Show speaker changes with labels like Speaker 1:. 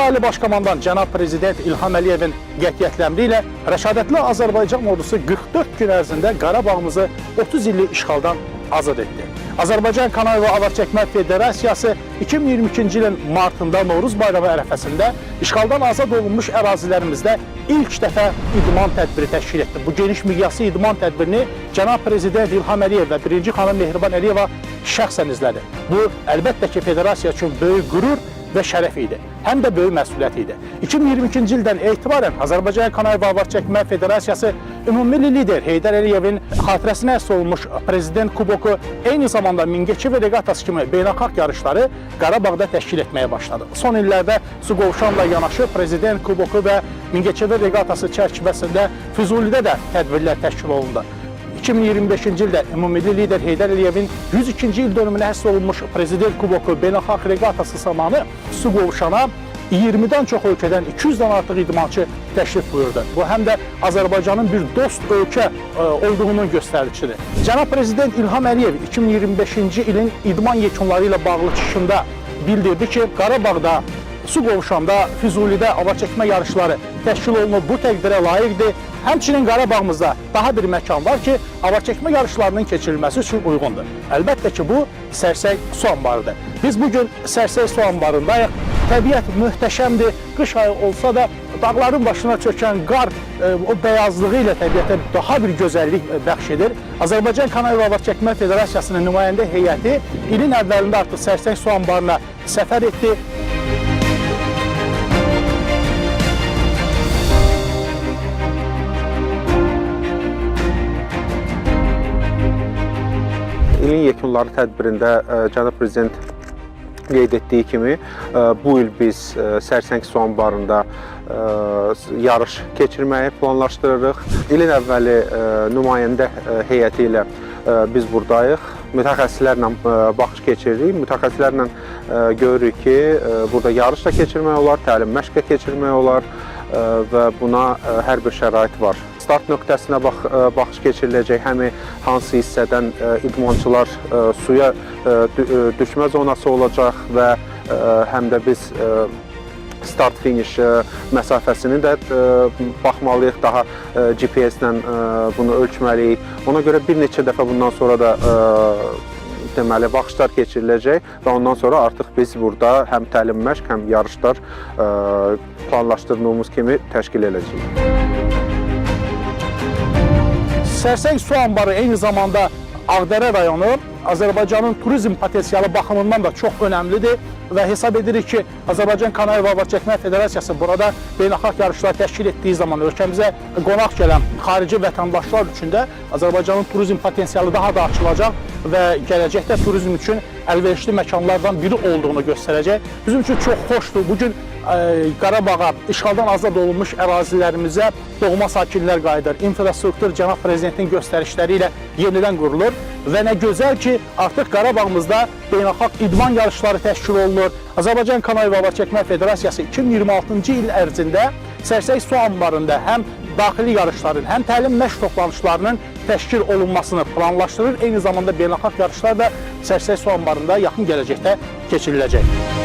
Speaker 1: Ali Baş Komandan cənab Prezident İlham Əliyevin qətiyyətli əmri ilə rəşadətli Azərbaycan ordusu 44 gün ərzində Qarabağımızı 30 illik işğaldan azad etdi. Azərbaycan Kanoe və Avarçəkmə Federasiyası 2022-ci ilin martında Novruz bayramı ərəfəsində işğaldan azad olunmuş ərazilərimizdə ilk dəfə idman tədbiri təşkil etdi. Bu geniş miqyaslı idman tədbirini cənab Prezident İlham Əliyev və birinci xanım Mehriban Əliyeva şəxsən izlədi. Bu əlbəttə ki, federasiya üçün böyük qürur və şərəf idi. Həm də böyük məsuliyyət idi. 2022-ci ildən etibarən Azərbaycan Kanoe və Avarçəkmə Federasiyası ümummilli lider Heydər Əliyevin xatirəsinə həsr olunmuş Prezident Kuboku, eyni zamanda Mingəçevir reqatası kimi beynəlxalq yarışları Qarabağda təşkil etməyə başladı. Son illərdə su qovşanla yanaşı Prezident Kuboku və Mingəçevir reqatası çərçivəsində Füzulidə də tədbirlər təşkil olundu. 2025-ci ildə ümummilli lider Heydər Əliyevin 102-ci il dönümünə həsr olunmuş Prezident Kuboku beynəlxalq reqatası zamanı su qovşana 20-dən çox ölkədən 200-dən artıq idmançı təşrif buyurdu. Bu həm də Azərbaycanın bir dost ölkə olduğunun göstəricisidir. Cənab Prezident İlham Əliyev 2025-ci ilin idman yekunları ilə bağlı çıxışında bildirdi ki, Qarabağda, su qovşanda, Füzulidə avarçəkmə yarışları təşkil olunub, bu təqdirə layiqdir. Həmçinin Qarabağımızda daha bir məkan var ki, avarçəkmə yarışlarının keçirilməsi üçün uyğundur. Əlbəttə ki, bu Sərsəng su anbarıdır. Biz bugün Sərsəng su anbarındayıq. Təbiət möhtəşəmdir. Qış ayı olsa da dağların başına çökən qar o bəyazlığı ilə təbiətə daha bir gözəllik bəxş edir. Azərbaycan Kanoe və Avarçəkmə Federasiyasının nümayəndə heyəti ilin əvvəlində artıq Sərsəng su anbarına səfər etdi.
Speaker 2: İlin yekunları tədbirində cənab prezident qeyd etdiyi kimi, bu il biz Sərsəng su anbarında yarış keçirməyi planlaşdırırıq. İlin əvvəli nümayəndə heyəti ilə biz buradayıq. Mütəxəssislərlə baxış keçiririk. Mütəxəssislərlə görürük ki, burada yarış da keçirmək olar, təlim məşq də keçirmək olar və buna hər bir şərait var. Start nöqtəsinə baxış keçiriləcək, həm hansı hissədən idmançılar suya düşmə zonası olacaq və həm də biz start-finish məsafəsini də baxmalıyıq, daha GPS-lə bunu ölçməliyik. Ona görə bir neçə dəfə bundan sonra da deməli baxışlar keçiriləcək və ondan sonra artıq biz burada həm təlim məşq, həm yarışlar planlaşdırdığımız kimi təşkil edəcəyik.
Speaker 1: Sərsəng su anbarı eyni zamanda Ağdərə rayonu Azərbaycanın turizm potensialı baxımından da çox önəmlidir və hesab edirik ki, Azərbaycan Kanoe və Avarçəkmə Federasiyası burada beynəlxalq yarışlar təşkil etdiyi zaman ölkəmizə qonaq gələn xarici vətəndaşlar üçün də Azərbaycanın turizm potensialı daha da açılacaq və gələcəkdə turizm üçün əlverişli məkanlardan biri olduğunu göstərəcək. Bizim üçün çox xoşdur. Bu gün Qarabağa, işğaldan azad olunmuş ərazilərimizə doğma sakinlər qayıdır. İnfrastruktur cənab prezidentin göstərişləri ilə yenidən qurulur və nə gözəl ki, artıq Qarabağımızda beynəlxalq idman yarışları təşkil olunur. Azərbaycan Kanoe və Avarçəkmə Federasiyası 2026-cı il ərzində Sərsəng su anbarında həm daxili yarışların, həm təlim məşq toplanışlarının təşkil olunmasını planlaşdırır. Eyni zamanda beynəlxalq yarışlar da Sərsəng su anbarında yaxın gələcəkdə keçiriləcək.